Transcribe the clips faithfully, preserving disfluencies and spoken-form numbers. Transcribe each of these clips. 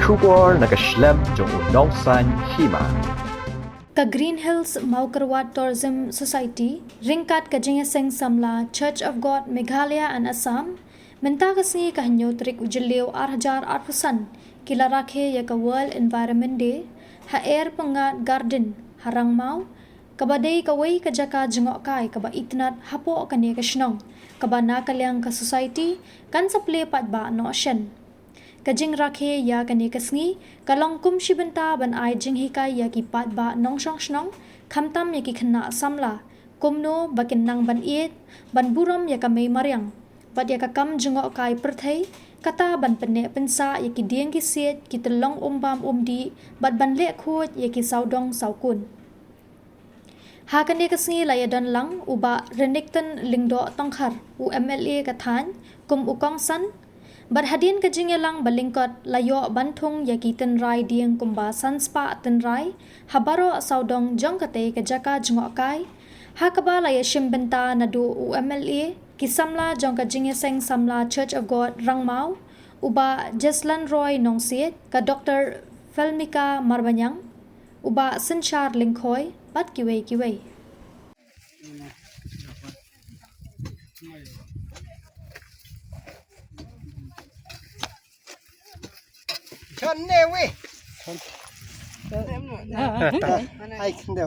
Khubor na ka shlem jong u nongsaiñ hima. Ka Green Hills Mawkyrwat Tourism Society ryngkat ka Jingïaseng Samla Church of God Meghalaya and Assam mynta ka sngi ka hynñiew tarik u Jylliew ar hajar arphew san ki la rakhe ïa ka World Environment Day ha Air Pyngngad Garden ha Rangmaw, kaba dei kawei ka jaka jngohkai kaba itynnad hapoh kane ka shnong, kaba na ka liang ka Society kan sa plie paidbah noh shen. Ka jingrakhe ïa kane ka sngi ka long kum shi bynta ban ai jinghikai ïa ki paidbah nongshong shnong, khamtam ïa ki khynnah samla kumno ba kin nang ban ïeit, ban burom ïa ka mei mariang bad ïa ka kam jngohkai pyrthei, kata ban pynneh pynsah ïa ki dieng ki siej, ki tyllong um bam um dih, bad ban leh khuid ïa ki sawdong sawkun. Ha kane ka sngi la ïadon lang u Bah Renikton Lyngdoh Tongkhar, u M L A ka thaiñ, kum u kongsan. Bad hadien ka jingïalang ba lyngkot la ïoh ban thung ïa ki tynrai dieng kumba san spah tynrai ha baroh sawdong jong katei ka jaka jngohkai, ha kaba la ïashim bynta naduh u M L A, ki samla jong ka Jingïaseng Samla Church of God Rangmaw, u Bah Jeslan Roy Nongsiej, ka Doctor Felmika Marbaniang, u Bah Synshar Lyngkhoi bad kiwei kiwei. Chon ne we. Ai khyndew.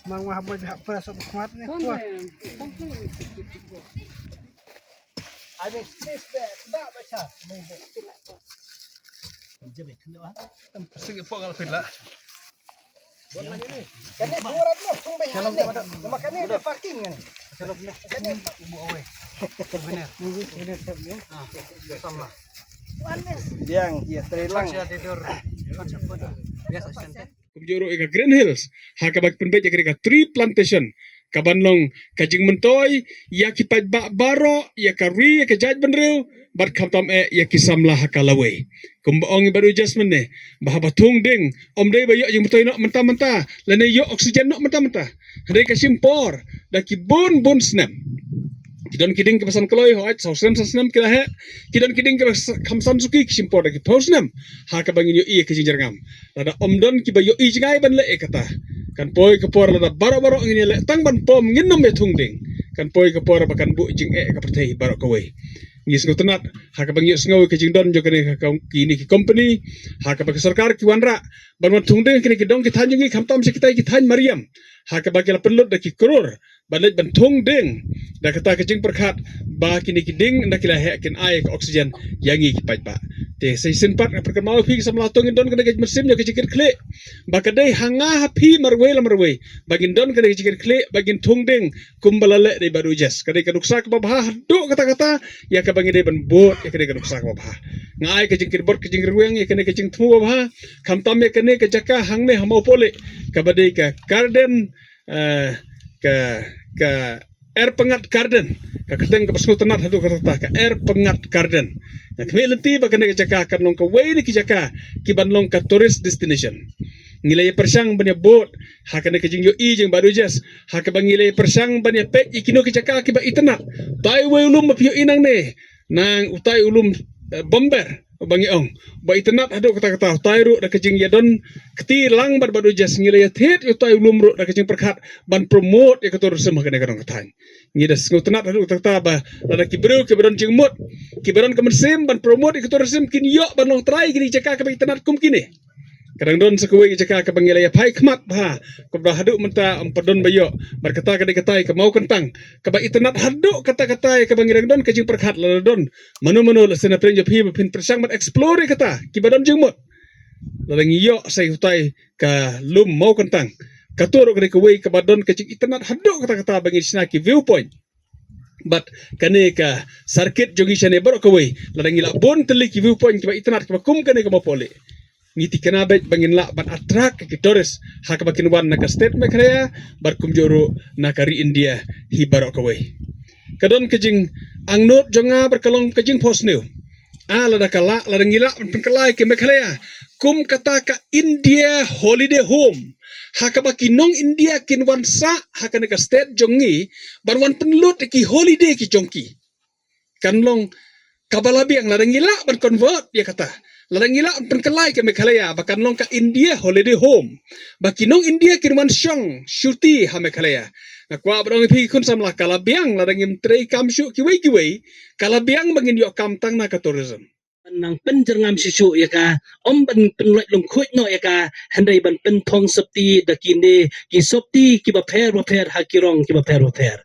Mang wah ba jah press up khmat ne. Ai be space be ba ba cha. Sigi pok al pit la. Kane dua rat no, tung be hane. Nama kane ada parking kan. Kane. Sama. Yang, ya, terlang. Biasa santai. Kumjuh ruh ïa ka Green Hills, ha kaba ki pynbeit ïa ka tree plantation, kaban long ka jingmyntoi ïa ki paidbah baroh, ïa ka ri, ïa ka jaitbynriew, bad khamtam eh ïa ki samla ha ka lawei. Kumba ong i Bah Jasmine ne, ba haba thung dieng, ym dei ba ïoh jingmyntoi noh mynta mynta, lane ïoh oxygen noh mynta mynta. Hynrei ka shim por da ki bun bun snem. Ki don ki dieng kiba san kloi, hooid, saw snem san snem ki la heh. Ki don ki dieng kiba sa-, kham san suki, ki shim por da ki phew snem ha kaba ngin ïohi ïa ka jingjyrngam. Lada ym don kiba ïohi jngai ban leh ïa kata, kan poi ka por lada baroh baroh ngin ïaleh tang ban pom, ngin nym ïa thung dieng. Kan poi ka por ba kan buh jingeh ka pyrthei baroh kawei. Ngi sngewtynnat ha kaba ngi ïohsngew ïa ka jingdon jong kane ka kom-, kine ki company, ha kaba ka sorkar ki wanrah ban wan thung dieng kine ki dong ki thaiñ jong ngi, khamtam sha kitai ki thaiñ mariang, ha kaba ki la pynlut da ki klur ban leit ban thung dieng. Da kata ka jingpyrkhat ba kine ki dieng ynda ki la heh kin ai ka oxygen ïa ngi ki paidbah. Te sa shisien pat nga pyrkhat ma phi ki samla, to ngin don kane ka mynsiem ïa ka jingkitkhlieh, ba ka dei ha nga ha phi marwei la marwei ba ngin don kane ka jingkitkhlieh, ba ngin thung dieng kumba la leh da i Bah Jas. Ka dei ka nuksa kaba bha haduh katta katta ïa kaba ngi dei ban bud ïa kane ka nuksa kaba bha. Nga ai ka jingkyrpad ka jingrwai ïa kane ka jingthmu kaba bha, khamtam ïa kane ka jaka hangne ha Mawpohleh, kaba dei ka garden, eh, ka, ka Air Pyngngad Garden, ka kyrteng kaba sngewtynnat haduh katta katta, ka Air Pyngngad Garden. Nga khmih lynti ba kane ka jaka kan long kawei na ki jaka kiban long ka tourist destination. Ngi la ïa pyrshang ban ïa bud ha kane ka jingïohi jong i Bah Jas, ha kaba ngi la ïa pyrshang ban ïa peit ïa kino ki jaka kiba itynnat. Utai uwei u lum ba phi ïohi nangne, nang utai u lum, eh, Bomber, ba ngi ong ba itynnat haduh katta katta, utai ruh da ka jingïadon kti lang bad Bah Jas, ngi la ïa thied ïa utai u lum ruh da ka jingpyrkhat ban promote ïa ka tourism ha kane ka dong ka thaiñ. Ngi da sngewtynnat haduh katta katta ba lada ki briew kiba don jingmut, kiba don ka mynsiem ban promote ïa ka tourism, kin ïoh ban long trai kine ki jaka kiba itynnat kum kine. Ka dang don sa kawei ka jaka kaba ngi la ïa phai khmat bha, kaba haduh mynta ym pat don ba ïoh. Bad kata ka dei katai ka Mawkyntang, kaba itynnat haduh katta katai, kaba ngi dang don ka jingpyrkhat lada don mano mano, lehse na pdeng jong phi ba phin pyrshang ban explore ïa kata, kiba don jingmut. Lada ngi ïoh sa utai ka lum Mawkyntang, kato ruh ka dei kawei kaba don ka jingitynnat haduh katta katta ba ngi shna ki view point. Bad kane ka circuit jong ngi shane baroh kawei, lada ngi lah bun tylli ki view point kiba itynnat kiba kum kane ka Mawpohleh, ngi thikna beit ba ngin lah ban attract ki tourist ha kaba kin wan na ka state Meghalaya bad kumjuh ruh na ka ri India hi baroh kawei. Ka don ka jingangnud jong nga bad ka long ka jingphohsniew. Ah, lada ka lah, lada ngi lah ban pynkylla ïa ki Meghalaya kum kata ka India Holiday Home, ha kaba ki nong India kin wan sah ha kane ka state jong ngi ban wan pynlut ki holiday ki jong ki. Kan long kaba la biang, lada ngi lah ban convert ïa kata, lada ngi lah ban pynkylla ïa ka Meghalaya ba kan long ka India Holiday Home, ba ki nong India kin wan shong shuti ha Meghalaya. Nga kwah ban ong ïa phi ki khun samla, ka la biang lada ngim trei kam shuh kiwei kiwei, ka la biang ba ngin ïoh kam tang na ka tourism. Ban nang pynjyrngam shuh shuh ïa ka, ym ban pynlait lyngkhuid noh ïa ka, hynrei ban pynthong sopti da kine ki sopti kiba pher ba pher ha ki rong kiba pher ba pher.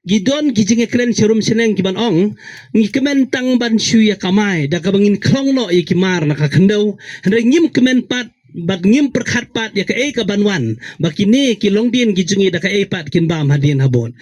Ki don ki jingïakren sharum shaneng kiban ong, ngi kmen tang ban shu ïa kamai da kaba ngin khlong noh ïa ki mar na ka khyndew, hynrei ngim kmen pat bad ngim pyrkhat pat ïa kaei kaban wan, ba kine ki longdien ki jong ngi da kaei pat kin bam hadien habud.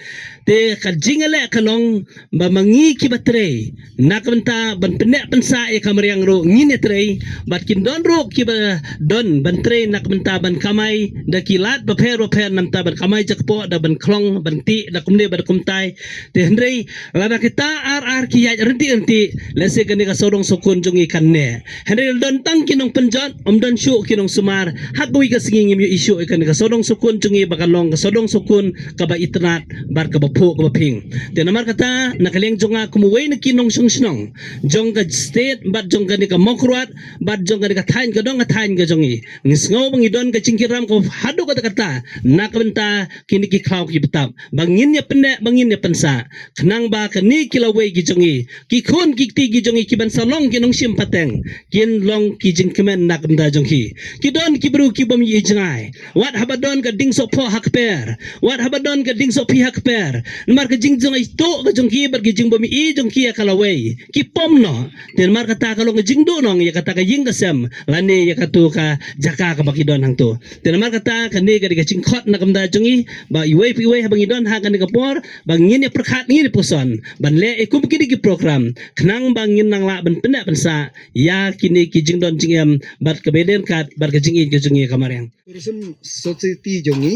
Te ka jingïaleh ka long ba ma ngi kiba trei, na ka bynta ban pynneh pynsah ïa ka mariang ruh ngin ïa trei, bad kin don ruh kiba don ban trei na ka bynta ban kamai da ki lad bapher bapher, na ka bynta ban kamai jakpoh, da ban khlong, ban tih, da kumne bad kumtai. Te hynrei lada kita ar ar ki ïaid ryntih ryntih, lehse kane ka sawdong sawkun jong ngi kan neh. Hynrei la don tang ki nongpynjot, ym don shuh ki nongsumar, ha kawei ka sngi ngim ïohi shuh ïa kane ka sawdong sawkun jong ngi ba kan long ka sawdong sawkun kaba itynnad bad kaba phuh kaba phieng. Te namar kata, na ka liang jong nga kum uwei na ki nongshong shnong jong ka state bad jong kane ka Mawkyrwat bad jong kane ka thaiñ, ka dong ka thaiñ ka jong ngi, ngi sngew ba ngi don ka jingkyrpang kaba haduh katta katta na ka bynta kine ki khlaw ki btap, ba ngin ïa pynneh, ba ngin ïa pynsah, khnang ba kane ki lawei ki jong ngi, ki khun ki kti ki jong ngi kiban sa long ki nongshim pateng, kin long ki jingkmen na ka bynta jong ki. Ki don ki briew ki bym ïohi jngai, wat haba don ka ding sohphoh ha kper, wat haba don ka ding sohphi ha kper, namar ka jingjngai tuh ka jong ki bad ka jingbym ïohi jong ki ïa ka lawei, ki pom noh. Te namar kata ka long ka jingduhnong ïa kata ka ïing ka sem lane ïa katu ka jaka kaba ki don hangtu. Te namar kata kane ka dei ka jingkhot na ka bynta jong ngi ba iwei pa iwei haba ngi don ha kane ka por, ba ngin ïa pyrkhat, ngin ïa puson ban leh ïa kum kine ki program, khnang ba ngin nang lah ban pynneh pynsah ïa kine ki jingdon jingem bad kaba ïadei ryngkat bad ka jingïeit ka jong ngi ïa ka mariang. Tourism Society jong ngi,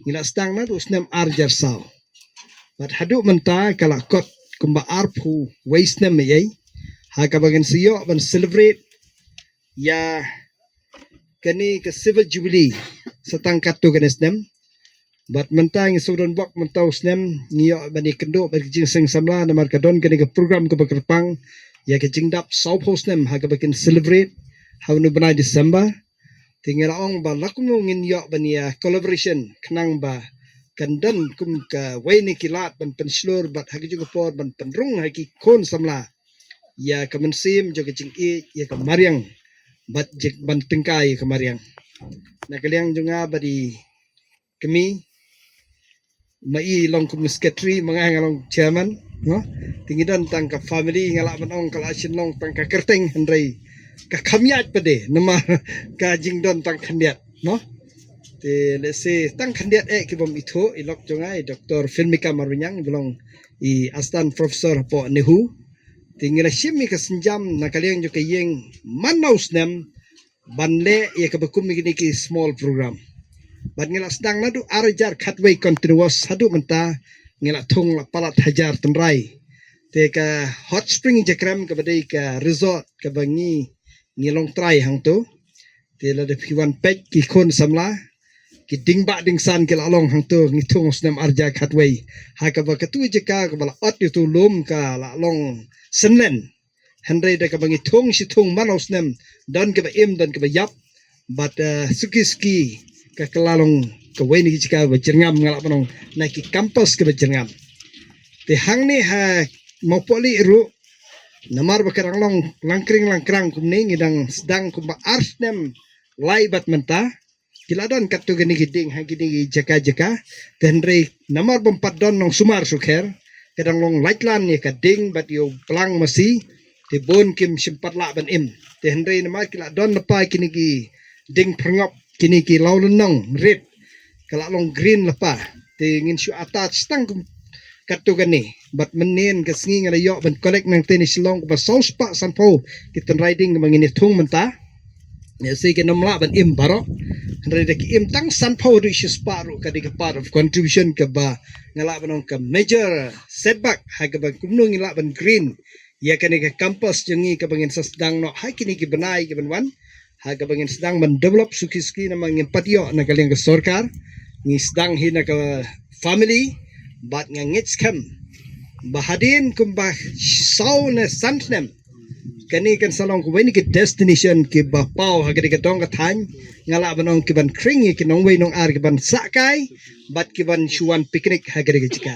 ngi la sdang naduh u snem ar hajar saw, bad haduh mynta ka la kot kumba arphew wei snem ïa, ha kaba ngin sa ïoh ban celebrate ïa kane ka Silver Jubilee sa tang katto katne snem. Bad mynta ngi shu don bok mynta u snem, ngi ïoh ban ïakynduh bad ka jingseng samla namar ka don kane ka program kaba kyrpang ïa ka jingdap sawphew snem ha kaba kin celebrate ha une u bnai December. Te ngi la ong ba la kumno ngin ïoh ban ïa collaboration khnang ba kan don kum kawei na ki lad ban pynshlur bad ha kajuh ka por ban pynrung ha ki khun samla ïa ka mynsiem jong ka jingïeit ïa ka mariang bad jing ban tyngkai ïa ka mariang. Na ka liang jong nga bad i kmie, ma i long kum secretary, ma nga nga long chairman, no? Te ngi don tang ka family, nga lah ban ong ka la shin long tang ka kyrteng, hynrei ka kham ïaid pat de namar ka jingdon tang khyndiat, no? Te lehse tang khyndiat eh ki bym ithuh, i lok jong nga i Doktor Filmika Marbaniang, i ba long i assistant professor hapoh NEHU. Te ngi la shim ïa ka sienjam na ka liang jong ka ïing man la u snem ban leh ïa kaba kum ïa kine ki small program. Bad ngi la sdang naduh ar hajar khatwei continuous haduh mynta, ngi la thung la palat hajar tynrai. Te ka Hot Spring Jakrem kaba dei ka resort kaba ngi, ngi long trai hangto. Te lada phi wan peit ki khun samla, ki ding bah ding san ki la long hangto, ngi thung u snem ar hajar khatwei. Ha kaba katu jaka kaba la ot ïa utu u lum ka la long synlen. Hynrei da kaba ngi thung shi thung man la u snem, don kaba im, don kaba ïap. Bad, eh, suki suki ka, ka la long kawei na ki jaka ba jyrngam, nga lah ban ong na ki campus kaba jyrngam. Te hangne ha Mawpohlih ruh, namar ba ka dang long langkring langkrang kumne, ngi dang sdang kumba ar snem lai bad mynta. Ki la don katto katne ki ding ha kine ki jaka jaka. Te hynrei namar bym pat don nongsumar sukher, ka dang long laitlan ïa ka ding bad ïa u plang masi. Te bun kim shym pat lah ban im. Te hynrei namar ki la don lypa kine ki ding pyrngop, kine ki lawlynnong rit, ka la long green lypa. Te ngin shu attach tang kum katto katne. Bad mynhynnin ka sngi nga la ïoh ban collect nangtei na Shillong kumba saw spah sanphew ki tynrai ding kaba ngin ïa thung mynta. Lehse kin ym lah ban im baroh, hynrei da ki im tang sanphew haduh shispah ruh ka dei ka part of contribution kaba nga lah ban ong ka major setback ha kaba kumno ngin lah ban green ïa kane ka campus jong ngi kaba ngin sa sdang noh ha kine ki bnai ki ban wan. ha kaba ngin sdang ban develop suki suki namar ngim pat ïoh na ka liang ka sorkar. Ngi sdang hi na ka family bad nga ngeit skhem ba hadien kumba saw ne san snem kane kan sa long kawei na ki destination kiba paw ha kane ka dong ka thaiñ. Nga lah ban ong ki ban khring ïa ki nongwei nongar ki ban sah kai bad ki ban shu wan picnic ha kane ka jaka.